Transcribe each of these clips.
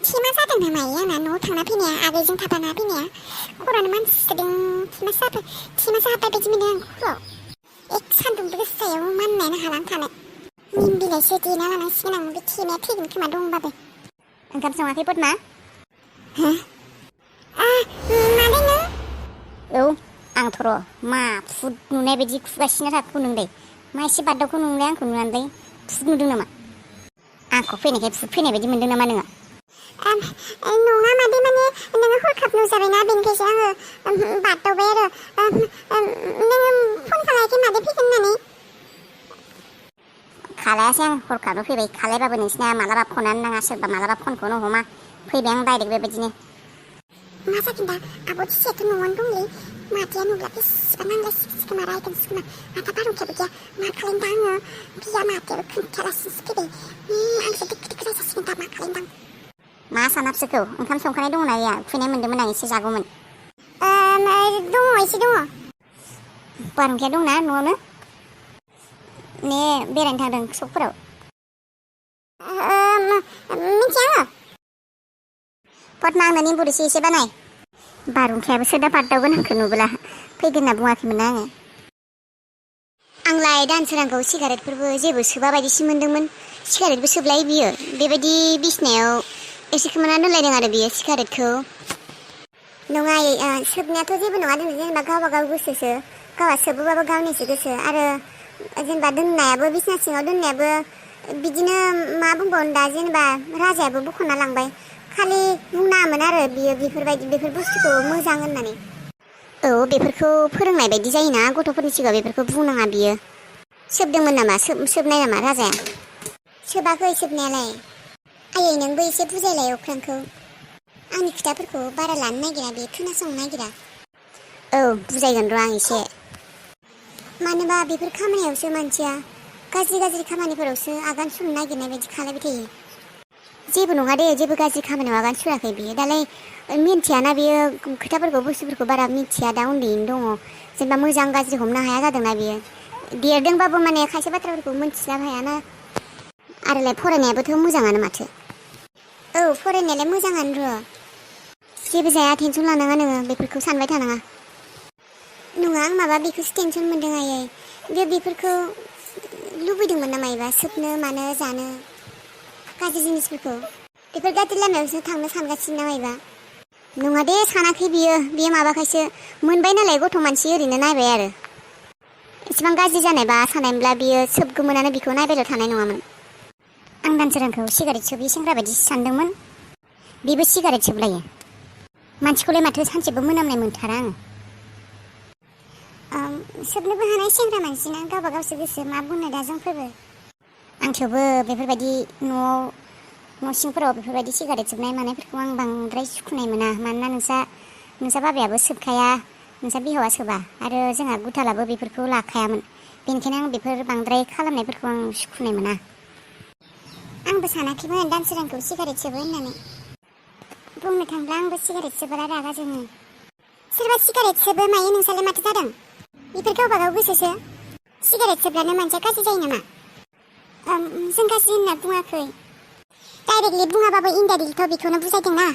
थेमा जादों नामा आंना न'आव थांना फैनाया आगैजों थाफाना फैनाया खर'आनो मानसिदों थेमा जाबाय बायदि मोनदों आं खर'आव एक सान्दुं गोसायाव माननायानो हालां थानो निम बिलाइसो देना लानांसिगोन आं बे थेमाया थैगोन खोमा दंबाबो। ओंखाम सङाखै पदमा? हो मादै नों? औ आंथ' र' मा फुद नुनाय बायदि खुगासिनो थाखो नोंलाय मा एसे बादावखौ नोंलाय आंखौ नुनानै फुद नुदों नामा? आंखौ फैनायखाय फुद फैनाय बायदि मोनदों नामा नोङो? नङा मादै माने नोङो हरखाब नुजाबायना बेनिखायसो आङो बादावबाय आरो नोङो फन खालायाखै मादै फैगोन होननानै? खालायासै आं हरखाबै फैबाय खालायबाबो नोंसिना मालाबा फनानो नाङा सोरबा मालाबा फनखौनो हमा फैबाय आं डाइरेक्ट बेबायदिनो। मा जागोन दा आब' थिसियाथ' न'आवनो दंलै मादैया नुब्ला बेसेबा नांलायसिगोन खोमा रायगोनसो खोमा माथा बारहुंखायाबो गैया मा खालायनो दा आङो बिया मादैयाबो खोन्थायालासिनोसो फैबाय आंसो दोखो दोखो जाजासिगोन दा मा खालायनो दां। मा सानाबसोखौ ओंखाम संखानाय दंना गैया उखैनाय मोन्दोंमोन आं एसे जागौमोन। दङ एसे दङ। बारहुंखाया दंना न'आवनो? ने बेरायनो थांदों सकफोराव? मिथिया आङो। पदमा आंनो निम्बु रोसि एसे बानाय। बारहुंखायाबोसो दा बारदावगोन आंखौ नुब्ला फैगोन होनना बुङाखैमोन आङो। आंलाय दानसोरांखौ सिगारेटफोरबो जेबो सोबा बायदिसो मोन्दोंमोन सिगारेटबो सोबलाय बियो बेबायदि बिसिनायाव एसे खोमाना दोनलायदों आरो बियो सिगारेटखौ। नङा सोबनायाथ' जेबो नङा जेनेबा गावबा गाव गोसोसो गावहा सोबोबाबो गावनिसो गोसो आरो जेनेबा दोननायाबो बिसिना सिङाव दोननायाबो बिदिनो मा बुंबावनो दा जेनेबा राजायाबो बख'ना लांबाय खालि बुंनाङामोन आरो बियो बेफोर बुस्थुखौ मोजां होननानै। औ बेफोरखौ फोरोंनाय बायदि जायोना गथ'फोरनि सिगाङाव बेफोरखौ बुंनाङा बियो। सोबदोंमोन नामा सोबनाय नामा राजाया? सोबाखै सोबनायालाय। आयै नोंबो एसे बुजायलाय अख्रांखौ आंनि खोथाफोरखौ बारा लानो नागिरा बे खोनासंनो नागिरा। औ बुजायगोन र' आं एसे। मानोबा बेफोर खामानियावसो मानसिया गाज्रि खामानिफोरावसो आगान सुरनो नागिरनाय बायदि खालायबाय थायो। जेबो नङा दे जेबो गाज्रि खामानियाव आगान सुराखै बियो दालाय मिन्थियाना बियो खोथाफोरखौ बुस्थुफोरखौ बारा मिथिया दा उन्दैयैनो दङ जेनेबा मोजां गाज्रि हमनो हाया जादोंना बियो देरदोंबाबो माने खायसे बाथ्राफोरखौ मोनथिस्लाब हायाना आरोलाय फरायनायाबोथ' मोजाङानो माथो। औ फरायनायालाय मोजाङानो र'। जेबो जाया टेनसन लानाङा नोङो बेफोरखौ सानबाय थानाङा। नङा आं माबा बेखौसो टेनसन मोन्दों आयै बेफोरखौ लुबैदोंमोन नामा एबा सोबनो मानो जानो गाज्रि जिनिसफोरखौ बेफोर गाज्रि लामायावसो थांनो सानगासिनो नामा एबा? नङा दे सानाखै बियो माबाखायसो मोनबाय नालाय गथ' मानसि ओरैनो नायबाय आरो एसेबां गाज्रि जानायबा सानायमोनब्ला बियो सोबगौमोनानो बिखौ नायबायल' थानाय नङामोन। आं दानसोरांखौ सिगारेट सोबै सेंग्रा बायदिसो सानदोंमोन बेबो सिगारेट सोबलायो मानसिखौलाय माथो सानसेबो मोनामनाय मोनथारा आङो। सोबनोबो हानाय सेंग्रा मानसिना गावबा गावसो गोसो मा बुंनो दा जोंफोरबो। आं थेवबो बेफोरबायदि न' सिंफोराव बेफोरबायदि सिगारेट सोबनाय मानायफोरखौ आं बांद्राय सुखुनाय मोना मानोना नोंसा बाबायाबो सोबखाया नोंसा बिहावा सोबा आरो जोंहा गुथालाबो बेफोरखौ लाखायामोन बेनिखायनो आं बेफोर बांद्राय खालामनायफोरखौ आं सुखुनाय मोना। आंबो सानाखैमोन दानसोरांखौ सिगारेट सोबो होननानै। बुंनो थांब्ला आंबो सिगारेट सोबोला रागा जोङो। सोरबा सिगारेट सोबो मायो नोंसालाय माथो जादों? बेफोर गावबा गाव गोसोसो सिगारेट सोबब्लानो मानसिया गाज्रि जायो नामा? जों गाज्रि होनना बुङाखै डाइरेक्टलि बुङाबाबो इनडाइरेक्टथ' बेखौनो बुजायदोंना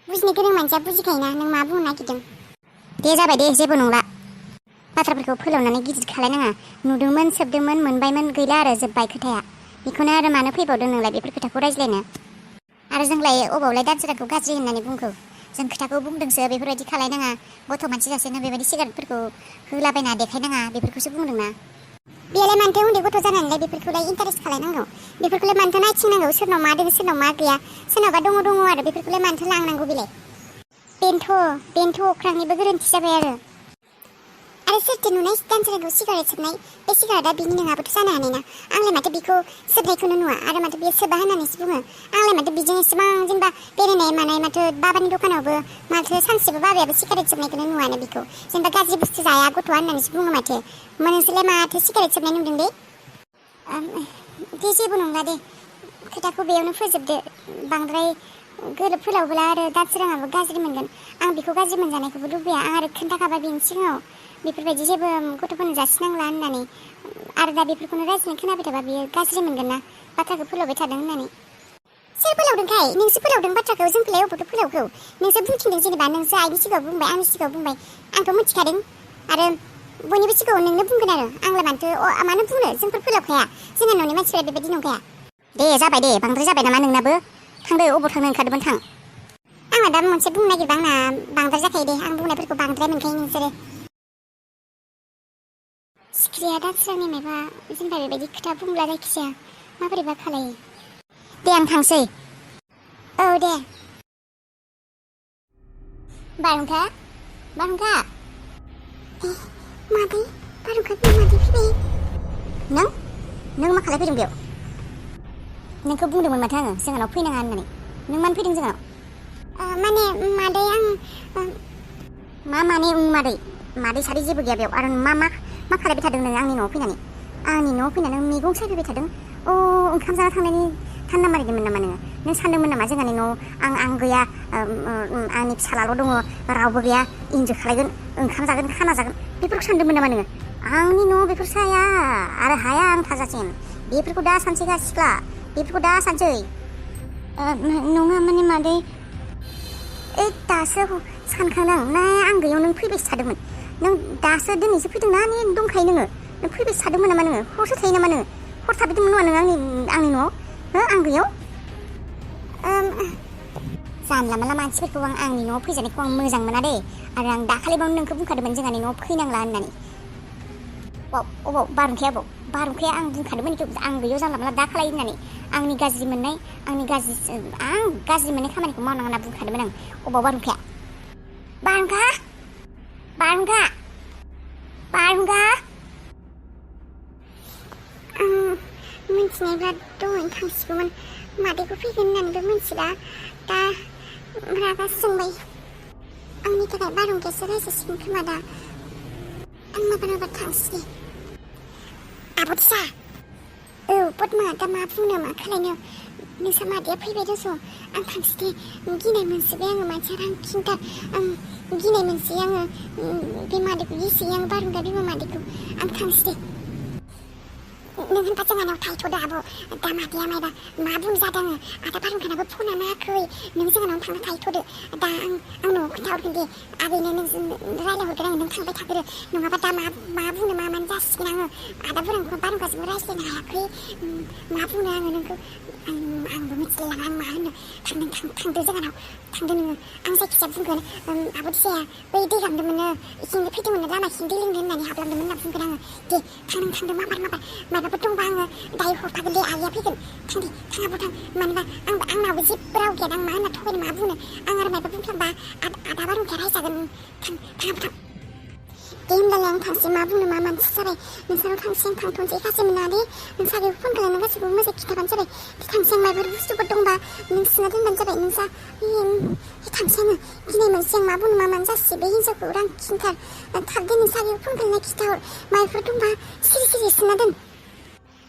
बुजिनो गोरों मानसिया बुजिखायोना नों मा बुंनो नागिरदों। दे जाबाय दे जेबो नंला बाथ्राफोरखौ फोलावनानै गिदिर खालायनाङा नुदोंमोन सोबदोंमोन मोनबायमोन गैला आरो जोब्बाय खोथाया बेखौनो आरो मानो फैबावदों नोंलाय बेफोर खोथाखौ रायज्लायनो आरो जोंलाय अबावलाय दानसोरांखौ गाज्रि होननानै बुंखो जों खोथाखौ बुंदोंसो बेफोरबायदि खालायनाङा गथ' मानसि जासेनो बेबायदि सिगारेटफोरखौ होलाबायना देखायनाङा बेफोरखौसो बुंदोंना। बेयालाय मानोथो उन्दै गथ' जानानैलाय बेफोरखौलाय इन्टारेस्ट खालायनांगौ बेफोरखौलाय मानोथो नायथिंनांगौ सोरनाव मा दङ सोरनाव मा गैया सोरनावबा दङ आरो बेफोरखौलाय मानोथो लांनांगौ बेलाय बेनोथ' अख्रांनिबो गोरोन्थि जाबाय आरो सोरथो नुनाय दानसोरांखौ सिगारेट सोबनाय बे सिगारेटआ बिनि नङाबोथ' जानो हानाय ना आंलाय माथो बेखौ सोबनायखौनो नुवा आरो माथो बेयो सोबा होननानैसो बुङो आंलाय माथो बिजों एसेबां जेनेबा बेरायनाय मानाय माथो बाबानि दखानावबो माथो सानसेबो बाबायाबो सिगारेट सोबनायखौनो नुवानो बेखौ जेनेबा गाज्रि बुस्थु जाया गथ'आ होननानैसो बुङो माथो नोंसोरलाय माथो सिगारेट सोबनाय नुदों बे जेबो नंला दे खोथाखौ बेयावनो फोजोबदो बांद्राय गोरोब फोलावब्ला आरो दानसोराङाबो गाज्रि मोनगोन आं बेखौ गाज्रि मोनजानायखौबो लुबैया आं आरो खोन्थाखाबाय बेनि सिगाङाव बेफोरबायदि जेबो गथ'फोरनो जासिनांला होननानै आरो दा बेफोरखौनो रायज्लायनो खोनाबाय थाबा बियो गाज्रि मोनगोन ना बाथ्राखौ फोलावबाय थादों होननानै सोर फोलावदोंखाय नोंसो फोलावदों बाथ्राखौ जोंखौलाय अबावथो फोलावखौ नोंसो बुंथिंदों जेनेबा नोंसो आइनि सिगाङाव बुंबाय आंनि सिगाङाव बुंबाय आंथ' मिथिखादों आरो बयनिबो सिगाङाव नोंनो बुंगोन आरो आंलाय मानो बुंनो जोंफोर फोलावखाया जोंहा न'नि मानसिफोरा बेबायदि नंखाया दे जाबाय दे बांद्राय जाबाय नामा नोंनाबो थांदो अबाव थांनो ओंखारदोंमोन थां आंहा दा मोनसे बुंनो नागिरबा आंना बांद्राय जाखायो दे आं बुंनायफोरखौ बांद्राय मोनखायो नोंसोरो सिख्रिया दा सिगांनि माबा जेनेबा बेबायदि खोथा बुंब्ला जायखिजाया माबोरैबा खालायो दे आं थांसै औ दे बारहुंखा मादै बारहुंखा मादै फैबाय नों मा खालाय फैदों बेयाव नोंखौ बुंदोंमोन माथो आङो जोंहानाव फैनाङा होननानै नों मानो फैदों जोंहानाव माने मादै आं मा माने मादै सादै जेबो गैया बेयाव आरो मा खालायबाय थादों नों आंनि न'आव फैनानै मैगं सायफैबाय थादों ओंखाम जाना थांनायनि थान्दा मारिदोंमोन नामा नों सानदोंमोन नामा जोंहानि न'आव आं गैया आंनि फिसालाल' दङ रावबो गैया इन्जय खालायगोन ओंखाम जागोन खाना जागोन बेफोरखौ सानदोंमोन नामा नोङो आंनि न'आव बेफोर साया आरो हाया आं थाजासिम बेफोरखौ दा सानसै सिख्ला बेफोरखौ दा सानसै नङा माने मादै दासो सानखांदों ना आं गैयाव नों फैबायसो थादोंमोन नों दासो दिनैसो फैदों ना दंखायो नों फैबायसो थादोंमोन नामा नोङो हरसो थायो नामा नोङो हर थाफैदोंमोन नामा नों आंनि न'आव आं गैयाव जानला मानला मानसिफोरखौ आंनि न'आव फैजानायखौ आं मोजां मोना दे आरो आं दाखालिबावनो नोंखौ बुंखादोंमोन जोंहानि न'आव फैनांला होननानै अबाव बारहुंखाया आं बुंखादोंमोन आं गैयाव जानला मानला दा खालायो होननानै आं गाज्रि मोननाय खामानिखौ मावनाङा होनना बुंखादोंमोन आं अबाव बारहुंखा मिथिनायब्ला दहायनो थांसिगौमोन मादैखौ फैगोन होननानैबो मिथिला दा रागा जोंबाय आंनि थाखाय बारहुंखायासो रायजासिगोन खोमा दा आं माबा थांसै आब'थिसा औ पद्मा दा मा बुंनो मा खालायनो नोंसा मादैया फैबाय दस' आं थांसै दे गिनाय मोनसोबाय आङो मानसिया रांखिंथार आं गिनाय मोनसै आङो बे मादैखौ गिसै आं बारहुंखा बिमा मादैखौ आं थांसै दे नों होनबा जोंहानाव थाहैथ'दो आब' दा मादैया मायबा मा बुंजादों आदा बारहुंखानाबो फना नायाखै नों जोंहानाव थांनो थाहैथ'दो दा आं न'आव खोन्थाहरगोन दे आगैनो नों रायज्लायहरगोन आङो नों थांबाय थाग्रो नङाबा दा मा बुंनो मा मानो जासिगोन आङो आदा बारहुंखाजोंबो रायज्लायनो हायाखै मा बुंनो आङो नोंखौ आंबो मिथिलायलाङा आं मा होनो थांदो जोंहानाव थांदो नोङो आं जायखिजाया बुंगोन आब'थिसाया बै दै गांदोंमोननो इखिनो फैदोंमोन लामाखिनो दै लोंनो होननानै हाबलांदोंमोन होनना बुंगोन आङो दे थांदों माबाफोर दंबा आङो दायो हरफागोन दे आइया फैगोन थाङाबो थां मानोबा आंनावबो जेबो राव गैया आं मा होनना थगायनो मा बुंनो आं आरो मायबा बुंफ्लांबा आदा बारहुंखाया रायजागोन थाङाबो थां दे होमब्लालाय आं थांसै मा बुंनो मा मानसि जाबाय नोंसोराव थांसै आं थांथ'नोसै गासै मोना दे नोंसा आगैखौ फन खालामनो गासैखौबो मोजां खिन्थाबानो जाबाय थांसै आं मायबाफोर बुस्थुफोर दंबा नों सोना दोनबानो जाबाय नोंसा थांसै आङो गिनाय मोनसै आं मा बुंनो मा मानो जासै बे हिन्जावखौ रांखिंथार थाबदो नोंसा आगैखौ फन खालामना खिन्थाहर मायबाफोर दंबा सिरि सोना दोन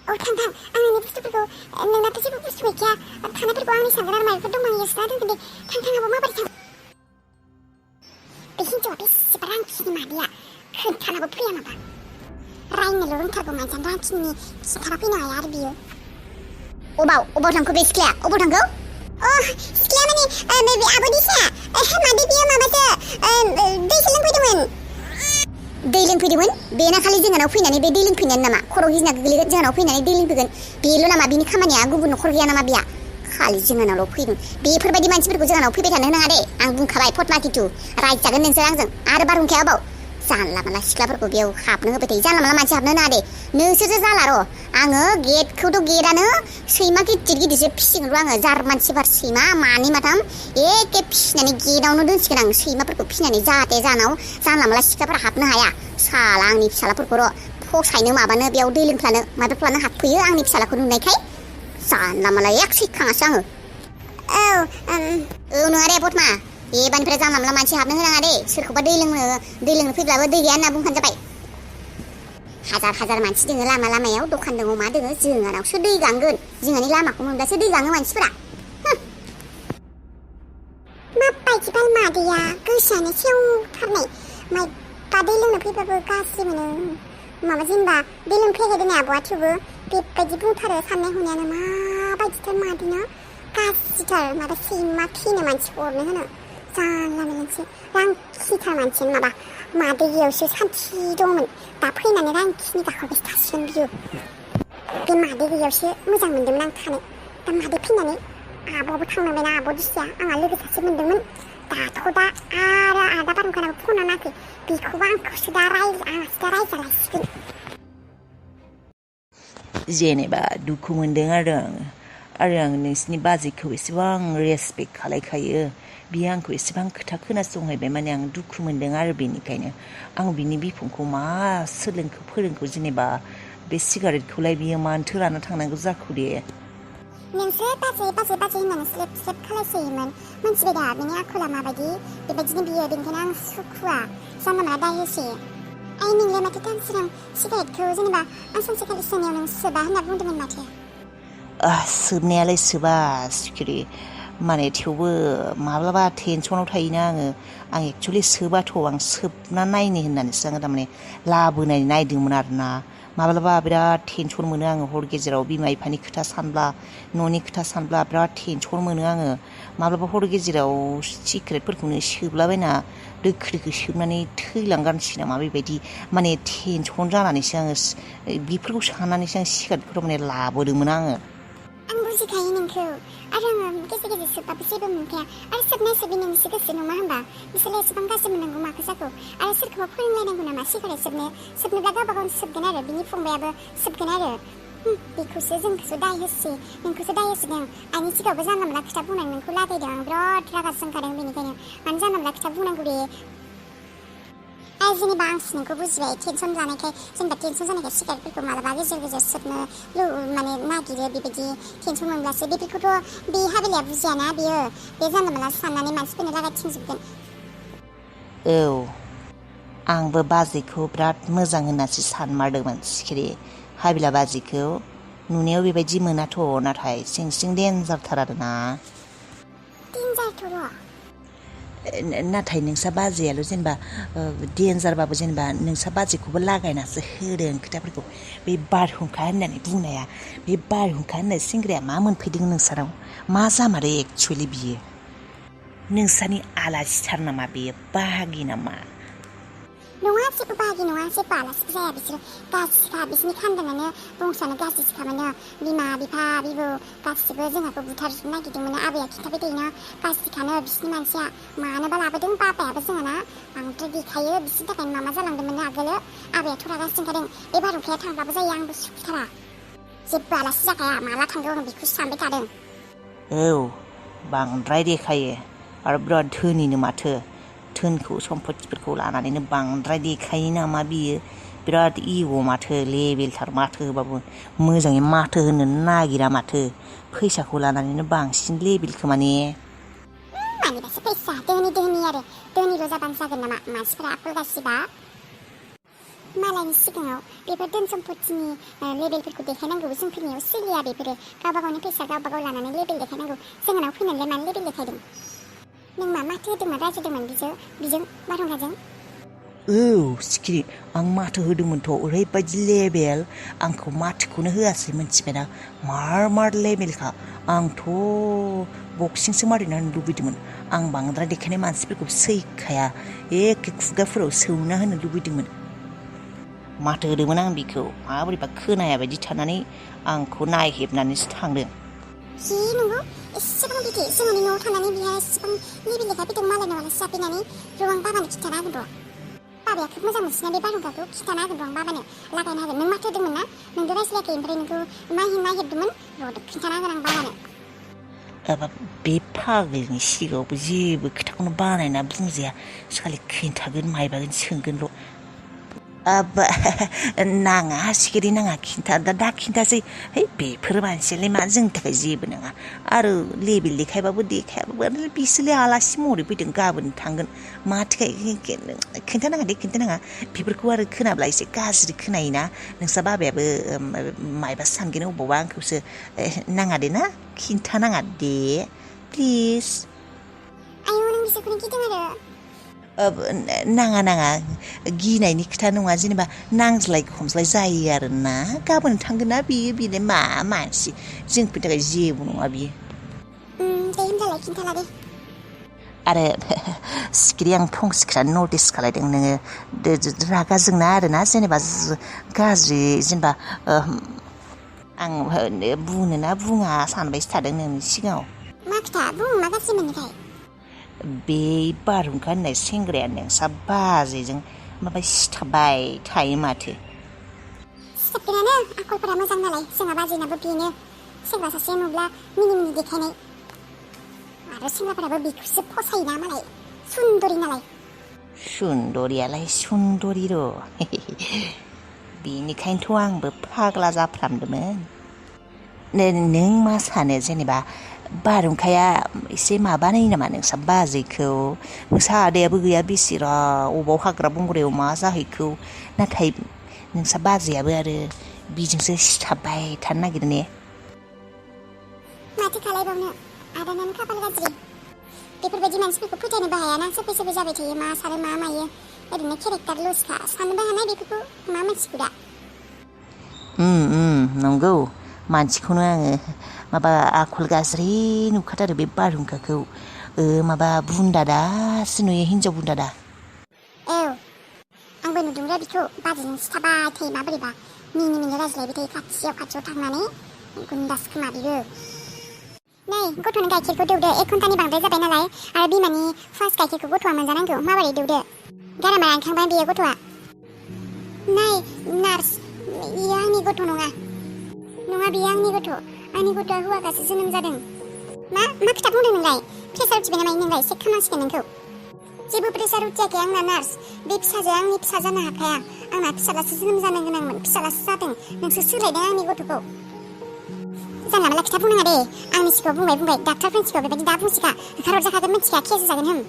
थां आं नोंनि बुस्थुफोरखौ नोंनाथ' जेबो बुस्थु गैखाया थानायफोरखौ आंनि सानगोन आरो मायबाफोर दंबा आं सोना दोनगोन दे थाङाबो माबोरै थां बे हिन्जावआ बेसेबा रांखिनि मादैया खोन्थानाबो फैया माबा रायनोल' रोंथारगौ मानसियानो रांखिनि खिन्थाना फैनो हाया आरो बियो अबाव थांखो बे सिख्लाया अबाव थांखो सिख्लाया माने बे आब'दिसा मादै बियो माबासो दैसो लोंफैदोंमोन दै लोंफैदोंमोन बेना खालि जोंहानाव फैनानै बे दै लोंफैनायानो नामा खर' गिजना गोग्लैगोन जोंहानाव फैनानै दै लोंफैगोन बेल' नामा बिनि खामानिया गुबुन न'खर गैया नामा बिया खालि जोंहानावल' फैदों बेफोरबायदि मानसिफोरखौ जोंहानाव फैबाय थानो नाङा दे आं बुंखाबाय फटमा किटु रायजागोन नोंसोर आंजों आरो बारहुंखाया अबाव जानला मानला सिख्लाफोरखौ बेयाव हाबनो होबाय थायो जानला मानला मानसि हाबनो नाङा दे नोंसोरसो जाला र' आङो गेटआनो सैमा गिदिरसो फिसिगोन र' आङो जार्मान सेफार्ड सैमा मानै माथाम एखे फिसिनानै गेटआवनो दोनसिगोन आं सैमाफोरखौ फिसिनानै जाहाथे जानाव जानला मानला सिख्लाफोरा हाबनो हाया साला आंनि फिसालाफोरखौ र' फसायनो माबानो बेयाव दै लोंफ्लानो माबाफ्लानो हाबफैयो आंनि फिसालाखौ नुनायखाय जानला मानला एक सैखाङासो आङो नङा दे पद्मा एबारनिफ्राय जानला मानला मानसि हाबनो होनाङा दे सोरखौबा दै लोंनो फैब्लाबो दै गैया होनना बुंखानो जाबाय हाजार मानसि दोङो लामायाव दखान दङ मा दोङो जोंहानावसो दै गांगोन जोंहानि लामाखौ मोनब्लासो दै गाङो मानसिफोरा माबायदि बाल मादैया गोसोआनो सेवथारनाय मायबा दै लोंनो फैबाबो गाज्रि मोनो माबा जेनेबा दै लोंनो फैयाखै दिनै आब'आ थेवबो बेबायदि बुंथारो साननाय हनायानो माबायदिथार मादैना गाज्रिथार माबा सैमा खिनो मानसि अरनो होनो जानला मोनसे रांखिथार मानसियानो माबा मादैयावसो सान्थि दंमोन दा फैनानै रांखिनि गाखोबाय थासिगोन बियो बे मादै गैयावसो मोजां मोन्दोंमोन आं थानो दा मादै फैनानै आब'आबो थांनांबायना आब' दिसिया आंहा लोगो सासे मोन्दोंमोन दा आरो आदा बारहुंखानाबो फन हराखै बेखौबो आंखौसो दा रायजालायसिगोन जेनेबा दुखु मोनदों आरो आं नोंसिनि बाजैखौ एसेबां रेसपेक्ट खालायखायो बियो आंखौ एसेबां खोथा खोनासंहैबाय माने आं दुखु मोनदों आरो बेनिखायनो आं बिनि बिफंखौ मा सोलोंखो फोरोंखो जेनेबा बे सिगारेटखौलाय बियो मानोथो लाना थांनांगौ जाखो दे नोंसो बाजै होननानै स्लेब खालायसोयोमोन मोनथिबाय दा बिनि आखला माबायदि बेबायदिनो बियो बेनिखायनो आं सुखुवा जानला मोनला दाय होसोयो आइ नोंलाय माथो दानसिरां सिगारेटखौ जेनेबा आं सानसेखालि सोनायाव नों सोबा होनना बुंदोंमोन माथो सोबनायालाय सोबा सिखिरि माने थेवबो माब्लाबा टेनसनाव थायोना आं एक्सुवेलि सोबाथ' आं सोबना नायनो होननानैसो आङो थारमाने लाबोनाय नायदोंमोन आरोना माब्लाबा बिराद टेनसन मोनो आङो हर गेजेराव बिमा बिफानि खोथा सानब्ला न'नि खोथा सानब्ला बिराद टेनसन मोनो आङो माब्लाबा हर गेजेराव सिगारेटफोरखौनो सोबलाबायना दोखो सोबनानै थैलांगारनोसै नामा बेबायदि माने टेनसन जानानैसो आङो बेफोरखौ साननानैसो आं सिगारेटफोराव माने लाबोदोंमोन आङो आं बुजिखायो नोंखौ आरो आङो गेजेर सोबबाबो जेबो मोनखाया आरो सोबनाय सोबि नोंसो गोसो नङा होनबा बिसोरलाय एसेबां गाज्रि मोननांगौ माखो जाखो आरो सोरखौबा फोरोंलायनांगौ नामा सिगारेट सोबनोब्ला गावबा गावनो सोबगोन आरो बिनि फंबायाबो सोबगोन आरो बेखौसो जोंखौसो दाय होसोयो नोंखौसो दाय होसोदों आंनि सिगाङावबो जानला मोनला खोथा बुंनानै नोंखौ लागायदों आं बिराद रागा जोंखादों बेनिखायनो मानो जानला मोनला खोथा बुंनांगौ दे जेनेबा आं नोंखौ बुजिबाय टेनसन जानायखाय जेनेबा टेनसन जानायखाय सिगारेटफोरखौ मालाबा गेजेर सोबनो माने नागिरो बेबायदि टेनसन मोनब्लासो बेफोरखौथ' बे हाबिलाया बुजियाना बियो बे जानला मोनला साननानै मानसिफोरनो लागायथिंजोबगोन औ आंबो बाजैखौ बिराद मोजां होननासो सानमारदोंमोन सिखिरि हाबिला बाजैखौ नुनायाव बेबायदि मोनाथ' नाथाय सिं देन्जारथार आरोना देन्जारथ' नाथाय नोंसा बाजैयाल' जेनेबा देन्जारबाबो जेनेबा नोंसा बाजैखौबो लागायनासो होदों खोथाफोरखौ बे बारहुंखा होननानै बुंनाया बे बारहुंखा होननाय सेंग्राया मा मोनफैदों नोंसानाव मा जामारो एक्सुवेलि बियो नोंसानि आलासिथार नामा बेयो बाहागि नामा नङा जेबो बाहागि नङा जेबो आलासिबो जाया बिसोरो गाज्रिखा बिसोरनि खानदाङानो बंस'आनो गाज्रिखामोन बिमा बिफा बिबौ गासिबो जोंहाखौ बुथारजोबनो नागिरदोंमोन आबैया खिन्थाबाय थायोना गाज्रिखानो बिसोरनि मानसिया मानोबा लाबोदों बाबायाबो जोंहाना बांद्राय गैखायो बिसोरनि थाखायनो मामा जालांदोंमोन आगोलो आबैयाथ' रागा जोंखादों बे बारहुंखाया थांबाबो जायो आंबो सुखुथारा जेबो आलासि जाखाया माला थांगौ आं बेखौसो सानबाय थादों औ बांद्राय देखायो आरो बिराद धोनिनो माथो धोनखौ सम्पतिफोरखौ लानानैनो बांद्राय देखायो नामा बियो बिराद इग' माथो लेबेलथार माथो होबाबो मोजाङै माथो होनो नागिरा माथो फैसाखौ लानानैनो बांसिन लेबेलखौ माने मानिबासो फैसा धोनि आरो धोनिल' जाबानो जागोन नामा मानसिफोरा आखल गासिबा मालायनि सिगाङाव बेफोर धोन सम्पतिनि लेबेलफोरखौ देखायनांगौ जोंफोरनियाव सोलिया बेफोरो गावबा गावनि फैसा गावबा गाव लानानै लेबेल देखायनांगौ जोंनाव फैनानैलाय मानो लेबेल देखायदों नों मा माथो होदोंमोन रायज्लायदोंमोन बिजों बारहुंखाजों औ सिखिरि आं माथो होदोंमोनथ' ओरैबायदि लेबेल आंखौ माथोखौनो होआसै मिथिबायना मार लेबेलखा आंथ' बक्सिंसो मारिनानै लुबैदोंमोन आं बांद्राय देखायनाय मानसिफोरखौ सैखाया एखे खुगाफोराव सौना होनो लुबैदोंमोन माथो होदोंमोन आं बिखौ माबोरैबा खोनाया बायदि थानानै आंखौ नायहेबनानैसो थांदों नंगौ एसेबां बिदि जोंहानि न'आव थानानै बिहा एसेबां लेबेल देखायफैदों मालायनाव आलासि जाफैनानै र' आं बाबानो खिन्थाना होगोन र' बाबाया खोब मोजां मोनसिना बे बारहुंखाखौ खिन्थाना होगोन र' आं बाबानो लागायना होगोन नों माथो होदोंमोन ना नोंबो रायज्लायाखै ओमफ्राय नोंखौ नायहेबदोंमोन र' खिन्थाना होगोन आं बाबानो बे फाग्लिनि सिगाङावबो जेबो खोथाखौनो बानायना बुंजाया खालि खिन्थागोन मायबागोन सोंगोनल' नाङा सिखिरि नाङा दा खिन्थासै है बेफोर मानसियालाय मा जोंनि थाखाय जेबो नङा आरो लेबेल देखायबाबो देखायाबाबो बिसोरलाय आलासि महरै फैदों गाबोन थांगोन माथो खिन्थानाङा बेफोरखौ आरो खोनाब्ला एसे गाज्रि खोनायोना नोंसा बाबायाबो मायबा सानगोन अबावबा आंखौसो नाङा दे ना खिन्थानाङा दे प्लिज आयौ नों बिसोरखौनो गिदों आरो नाङा गिनायनि खोथा नङा जेनेबा नांज्लाय खमज्लाय जायो आरोना गाबोन थांगोन ना बेलाय मा मानसि जोंफोरनि थाखाय जेबो नङा बियो दालाय खिन्थाला दे आरो सिखिरि आं फंसे खोथा नटिस खालायदों नोङो रागा जोंना आरोना जेनेबा गाज्रि जेनेबा आं बुंनो ना बुङा सानबायसो थादों नोंनि सिगाङाव मा खोथा बुं मा गाज्रि मोनोथाय बे बारहुंखा होननाय सेंग्राया नोंसा बाजैजों माबा सिथाबबाय थायो माथो सिथाबगोनानो आखलफोरा मोजां नालाय जोंहा बाजैनाबो बेनो सेंग्रा सासे नुब्ला मिनि मिनि देखायनाय आरो सेंग्राफोराबो बेखौसो फसायोना मालाय सुन्दरि नालाय सुन्दरियालाय सुन्दरि र' बेनिखायनोथ' आंबो फाग्ला जाफ्रामदोंमोन नों मा सानो जेनेबा बारहुंखाया एसे माबानाय नामा नोंसा बाजैखौ नोंसा आदायाबो गैया बेसेरा अबाव हाग्रा बंग्रायाव मा जाहैखौ नाथाय नोंसा बाजैयाबो आरो बिजोंसो सिथाबबाय थानो नागिरो ने माथो खालायबावनो आदानानो खाफाल गाज्रि बेफोरबायदि मानसिफोरखौ फोथायनोबो हायाना सोरबा सोरबा जाबाय थायो मा सानो मा मायो ओरैनो केरेक्टार लसखा साननोबो हानाय बेफोरखौ मा मानसिखौ दा नंगौ मानसिखौनो आङो माबा आखल गाज्रि नुखाथारो बे बारहुंखाखौ माबा बुन्दादासो नुयो हिनजाव बुन्दादा औ आंबो नुदोंरा बिखौ बाजैजों सिथाबाय थायो माबोरैबा मिनि मिनि रायज्लायबाय थायो खाथियाव थांनानै गुन्दास खोमा बिबो नै गथ'नो गाइखेरखौ दौदो 1 घन्टानि बांद्राय जाबाय नालाय आरो बिमानि फार्स्ट गाइखेरखौ गथ'आ मोनजानांगौ माबोरै दौदो गारामा रानखांबाय बेयो गथ'आ नै नार्स बेयो आंनि गथ' नङा बेयो आंनि गथ'आ हौवागासो जोनोम जादों मा खोथा बुंदों नोंलाय प्रेसार उथिबाय नामा नोंलाय चेक खालामनांसिगोन नोंखौ जेबो प्रेसार उथियाखै आंना नार्स बे फिसाजोआ आंनि फिसा जानो हाखाया आंना फिसालासो जोनोम जानो गोनांमोन फिसालासो जादों नोंसो सोलायदों आंनि गथ'खौ जानला मानला खोथा बुंनाङा दे आंनि सिगाङाव बुंबाय डाक्टारफोरनि सिगाङाव बेबायदि दा बुंसिखा होखारहरजाखागोन मिथिखा केस जागोन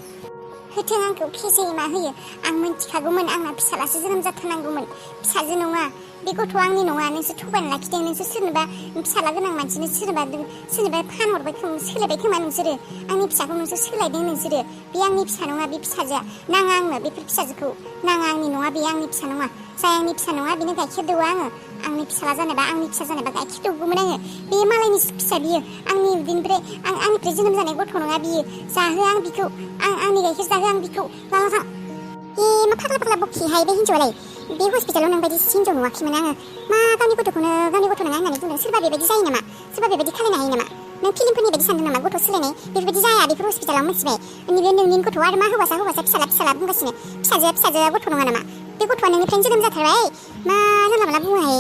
होथों आंखौ केस होयो मा होयो आं मिथिखागौमोन आंना फिसालासो जोनोम जाथारनांगौमोन फिसाजो नङा बे गथ'आ आंनि नङा नोंसोर थगायना लाखिदों नोंसोर सोरनोबा फिसाला गोनां मानसिनो सोरनोबा फानहरबाय सोलायबाय खोमा नोंसोरो आंनि फिसाखौ नोंसोर सोलायदों नोंसोरो बे आंनि फिसा नङा बे फिसाजोआ नाङा आंनो बेफोर फिसाजोखौ नाङा आंनि नङा बे आंनि फिसा नङा जाय आंनि फिसा नङा बेनो गाइखेर दौआ आङो आंनि फिसाला जानोबा आंनि फिसा जानोबा गाइखेर दौगौमोन आङो बे मालायनि फिसा बियो आंनि आंनिफ्राय जोनोम जानाय गथ' नङा बियो जाहो आं बिखौ आंनि गाइखेर जाहो आं बिखौ लाना थां मा फाग्ला बखिहाय बे हिन्जावालाय बे हस्पिटालाव नोंबायदि हिन्जाव नुवाखैमोन आङो मा गावनि गथ'खौनो गावनि गथ' नङा होननानै बुंदों सोरबा बेबायदि जायो नामा सोरबा बेबायदि खालायनो हायो नामा नों फिल्मफोरनि बायदि सानदों नामा गथ' सोलायनाय बेफोरबायदि जाया बेफोर हस्पिटालाव मिथिबाय नैबे नोंनि गथ' आरो मा हौवासा फिसाला बुंगासिनो फिसाजोआ गथ' नङा नामा बे गथ'आ नोंनिफ्रायनो जोनोम जाथारबाय मा जानला मानला बुङोहाय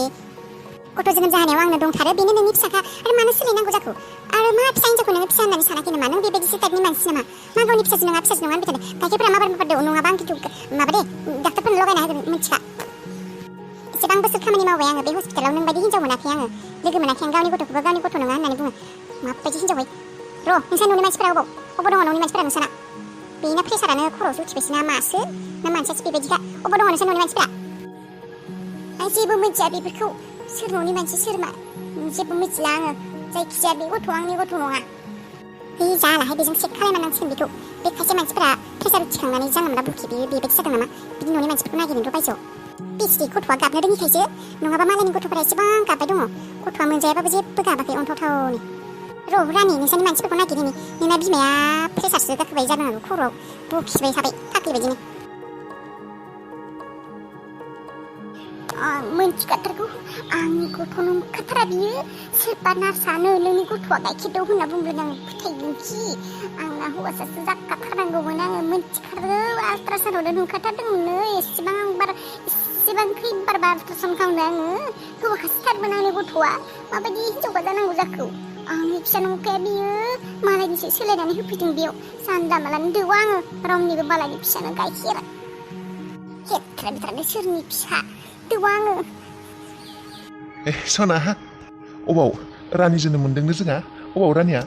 गथ' जोनोम जानायाव आंनो दंथारो बेनो नोंनि फिसाखा आरो मानो सोलायनांगौ जाखो आरो मा फिसा हिन्जावखौ नोङो फिसा होननानै सानाखै नामा नों बेबायदिसो टाइपनि मानसि नामा मा गावनि फिसाजो नङा होनबाय थादों गाइखेरफोरा माबार दौ नङाबा आं खिन्थु माबा दे डाक्टारफोरनो लगायना होगोन मिथिखा एसेबां बोसोर खामानि मावबाय आङो बे हस्पिटालाव नोंबायदि हिन्जाव मोनाखै आङो लोगो मोनाखै आं गावनि गथ'खौबो गावनि गथ' नङा होननानै बुङो माबायदि हिन्जावहाय नोंसा न'नि मानसिफोरा अबाव दङ न'नि मानसिफोरा नोंसाना बेना प्रेसारानो खर'आवसो उथिबायसो ना मासो ना मानसियासो बेबायदिखा अबाव दङ नोंसा न'नि मानसिफोरा आं जेबो मिथिया बेफोरखौ सोर न'नि मानसि सोर मा जेबो मिथिला आङो जायखिजाया बे गथ'आ आंनि गथ' नङा बे जालाहाय बेजों चेक खालामनांसिगोन बेखौ बे खायसे मानसिफोरा प्रेसार उथिखांनानै जानला मानला बुखि बेबायदि जादों नामा बिदि न'नि मानसिफोरखौ नागिरनोथ' बायजोआव बेसे गथ'आ गाबनो रोङिखायसो नङाबा मालायनि गथ'फोरा एसेबां गाबबाय दङ गथ'आ मोनजायाबाबो जेबो गाबाखै अन्थावथावनो रानि नोंसानि मानसिफोरखौ नागिरहैनि नोंना बिमाया प्रेसारसो गाखोबाय जानो हागौ खर'आव बुखिबाय थाबाय फाग्लि बायदिनो मोनथिखाथारगौ आंनि गथ' नंखाथारा बियो सोरबा नार्सआनो नोंनि गथ'आ गाइखेर दौ होनना बुंगोन आं फोथायगोनखि आंना हौवासासो जाखाथारनांगौमोन आङो मोनथिखागौ आल्ट्रासाउन्डआवनो नुखाथारदोंमोननो एसेबां खैबारबा आल्ट्रासाउन्ड खालामदों आङो हौवाखासोथारमोन आंनि गथ'आ माबायदि हिन्जावबा जानांगौ जाखो आंनि फिसा नंखाया बियो मालायनिसो सोलायनानै होफैदों बेयाव जानला मालानो दौआ आङो रावनिबो मालायनि फिसानो गाइखेर हेथ्रा सोरनि फिसा दौआ आङो सना अबाव रानि जोनोम मोनदोंनो जोंहा अबाव रानिया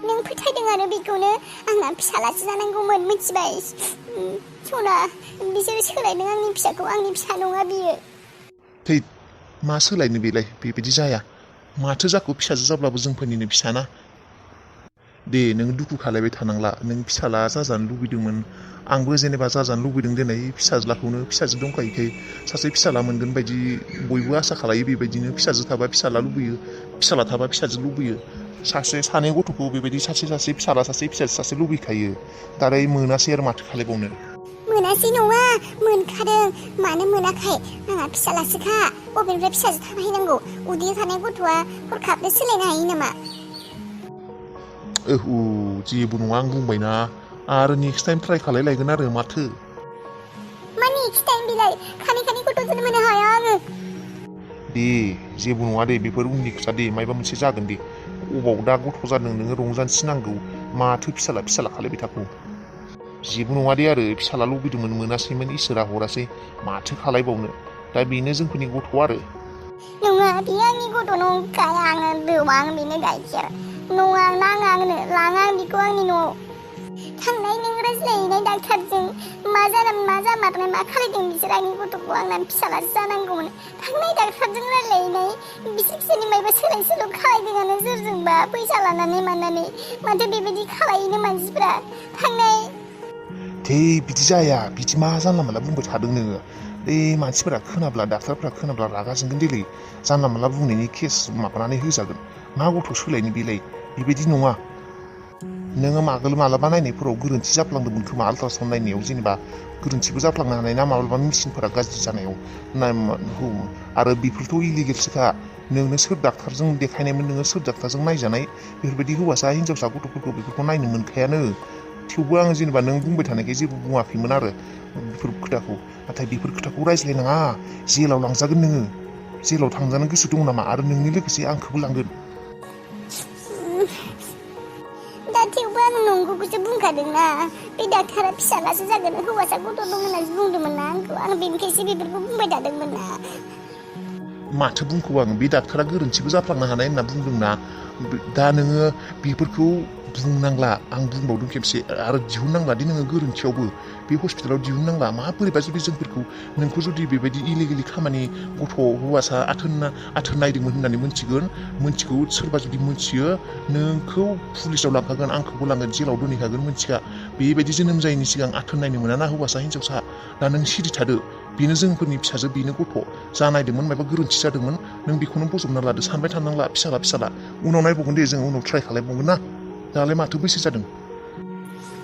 नों फोथायदों आरो बेखौनो आंना फिसालासो जानांगौमोन मिथिबाय सना बिसोरो सोलायदों आंनि फिसाखौ आंनि फिसा नङा बियो थै मा सोलायनो बेलाय बेबायदि जाया माथो जाखो फिसाजो जाब्लाबो जोंफोरनिनो फिसाना दे नों दुखु खालायबाय थानांला नों फिसाला जाजानो लुबैदोंमोन आंबो जेनेबा जाजानो लुबैदों दिनै फिसाजो दंखायोखाय सासे फिसाला मोनगोन बायदि बयबो आसा खालायो बेबायदिनो फिसाजो थाबा फिसाला लुबैयो फिसाला थाबा फिसाजो लुबैयो सासे सानै गथ'खौ बेबायदि सासे फिसाला सासे फिसाजो सासे लुबैखायो दालाय मोनासै आरो माथो खालायबावनो मोनासै नङा मोनखादों मानो मोनाखै आंहा फिसालासोखा बबेनिफ्राय फिसाजो थाबायनांगौ उदैयाव थानाय गथ'आ हरखाबनो सोलायनो हायो नामा जेबो नङा आं बुंबायना आरो नेक्स्ट टाइम ट्राइ खालायलायगोन आरो माथो मा नेक्स्ट टाइम बिलाय खानि गथ' जोनोम होनो हाया आङो दे जेबो नङा दे बेफोर उननि खोथा दे मायबा मोनसे जागोन दे अबाव दा गथ' जादों नोङो रंजानोसो नांगौ माथो फिसाला खालायबाय थाखौ जेबो नङा दे आरो फिसाला लुबैदोंमोन मोनासैमोन इसोरा हरासै माथो खालायबावनो दा बेनो जोंफोरनि गथ' आरो नङा बे आंनि गथ' नंखाया आङो दोमां बेनो गाइखेर नङा नाङा आंनो लाङा आं बेखौ आंनि न'आव थांनाय नों रायज्लायहैनाय डाक्टारजों मा जामारनाय मा खालायदों बिसोर आंनि गथ'खौ आंना फिसालासो जानांगौमोन थांनाय डाक्टारजों रायज्लायहैनाय बिसोरनि मायबा सोलाय सोल' खालायदोंआनो सोरजोंबा फैसा लानानै मानानै माथो बेबायदि खालायोनो मानसिफ्रा थांनाय बिदि जाया बिदि मा जानला मोनला बुंबाय थादों नोङो मानसिफोरा खोनाब्ला डाक्टारफोरा खोनाब्ला रागा जोंगोन देलै जानला मोनला बुंनायनि केस माबानानै होजागोन मा गथ' सोलायनो बेलाय बेबायदि नङा नोङो मालाबा नायनायफोराव गोरोन्थि जाफ्लांदोंमोन खोमा आल्ट्रासाउन्ड नायनायाव जेनेबा गोरोन्थिबो जाफ्लांनो हानाय ना माब्लाबा मेसिनफोरा गाज्रि जानायाव आरो बेफोरथ' इलिगेलसोखा नोंनो सोर डाक्टारजों देखायनायमोन नोङो सोर डाक्टारजों नायजानाय बेफोरबायदि हौवासा हिनजावसा गथ'फोरखौ बेफोरखौ नायनो मोनखायानो थेवबो आं जेनेबा नों बुंबाय थानायखाय जेबो बुङाखैमोन आरो बेफोर खोथाखौ नाथाय बेफोर खोथाखौ रायज्लायनाङा जेलाव लांजागोन नोङो जेलाव थांजानो गोसो दं नामा आरो नोंनि लोगोसे आंखौबो लांगोन दा थेवबो आं नंगौखौसो बुंखादोंना बे डाक्टारा फिसालासो जागोन हौवासा गथ' दं होननासो बुंदोंमोन ना आंखौ आं बेनिखायसो बेफोरखौ बुंबाय थादोंमोन ना माथो बुंखौ आं बे डाक्टारा गोरोन्थिबो जाफ्लांनो हानाय होनना बुंदोंना दा नोङो बेफोरखौ बुंनांला आं बुंबावदों खेबसे आरो दिहुननांला दि नोङो गोरोन्थियावबो बे हस्पिटालाव दिहुननांला माबोरैबा जुदि नोंखौ जुदि बेबायदि इलिगेलि खामानि गथ' हौवासा आथोन नायदोंमोन होननानै मोनथिगौ सोरबा जुदि मोनथियो नोंखौ पुलिसाव लांखागोन आंखौबो लांगोन जेलाव दोनहैखागोन मोनथिखा बेबायदि जोनोम जायैनि सिगां आथोन नायनो मोना ना हौवासा हिनजावसा दा नों सिरि थादो बेनो जोंफोरनि फिसाजो बेनो गथ' जानायदोंमोन माबा गोरोन्थि जादोंमोन नों बेखौनो बजबना लादो सानबाय थानांला फिसाला उनाव नायबावगोन दे जों उनाव ट्राइ खालायबावगोन ना दालाय माथो बैसो जादों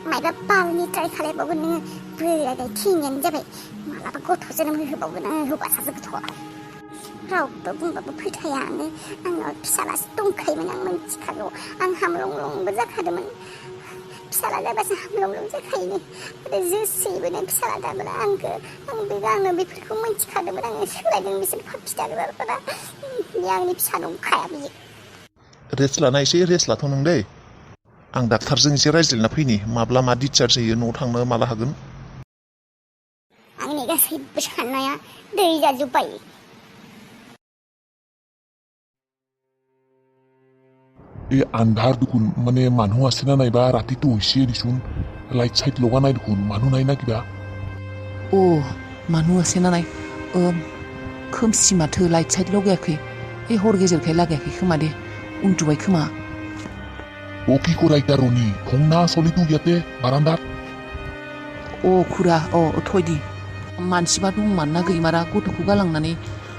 मायबा बालनि ट्राइ खालायबावगोन नोङो बोराय थिंगानो जाबाय मालाबा गथ' जोनोम होबावगोन आङो हौवासासो गथ' रावबो बुंबाबो फोथाया आंनाव फिसालासो दंखायोमोन आं मिथिखागौ आं हामलंलंबो जाखादोंमोन फिसाला जाबासो हामलं जाखायो आरो जोसैबोनो फिसाला जाबोला आंनो बेफोरखौ मिथिखादोंमोन आङो सोलायदों बिसोर फाखि दाग्राफोरा बे आंनि फिसा नंखाया बियो रेस्ट लाथ' नों दै आं डाक्टारजों एसे रायज्लायना फैनि माब्ला मा डिस्चार्ज होयो न'आव थांनो माला हागोन आंनि गासैबो साननाया दै जाजोब्बाय आन्धार दुखुन माने মানুহ আছে না নাইবা ৰাতিটো হৈছে দিচোন লাইট চাইট লগা নাই দেখোন মানুহ নাই না কিবা মানুহ আছে না নাই खोमसि माथो लाइट साइट लगायाखै हर गेजेरखाय लागायाखै खोमा दे उन्दुबाय खोमा কি করাই তারনি ফোনা চলিতো ইয়াতে বারান্দাত खुरा थयदि मानसिबा दंमोन ना गैमारा गथ'खौ गालांनानै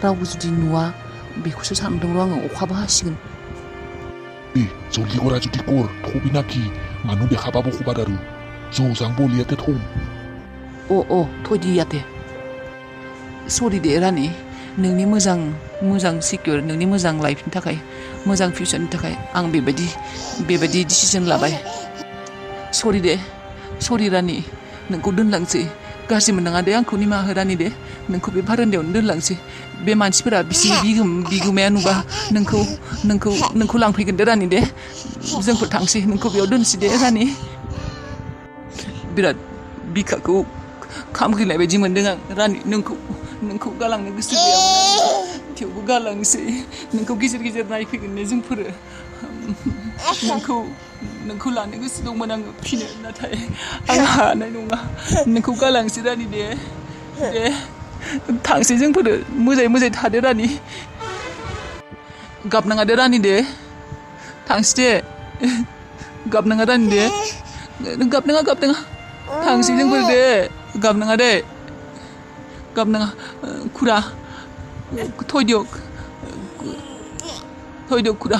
रावबो जुदि नुवा बेखौसो सानदोंल' आङो अखाबो हासिगोन জলদি করা যদি কর থবি নাকি মানুহ দেখা পাব ক'বাত আৰু যাং বল ইয়াতে থম थयदि याते सरि दे रानि नोंनि मोजां सिकिउर नोंनि मोजां लाइफनि थाखाय मोजां फिउचारनि थाखाय आं बेबायदि डिसिजन लाबाय सरि रानि नोंखौ दोनलांसै गाज्रि मोननाङा दे आंखौ निमाहा हो रानि दे नोंखौ बे बारान्दायावनो दोनलांसै बे मानसिफोरा बिसिनि बिगुमाया नुबा नोंखौ लांफैगोन दे रानि दे जोंफोर थांसै नोंखौ बेयाव दोनसै दे रानि बिराद बिखाखौ खामग्लिनाय बायदि मोनदों आं रानि नोंखौ गालांनो गोसो गैयामोन थेवबो गालांसै नोंखौ गेजेर नायफैगोन ने जोंफोरो नोंखौ लानो गोसो दंमोन आङो फिनो नाथाय आं हानाय नङा नोंखौ गालांसै रानि दे थांसै जोंफोरो मोजाङै थादो रानि गाबनाङा दे रानि दे थांसै दे गाबनाङा रानि दे गाबनाङा थांसै जोंफोर दे गाबनाङा दे गाबनाङा खुरा थयदियक खुरा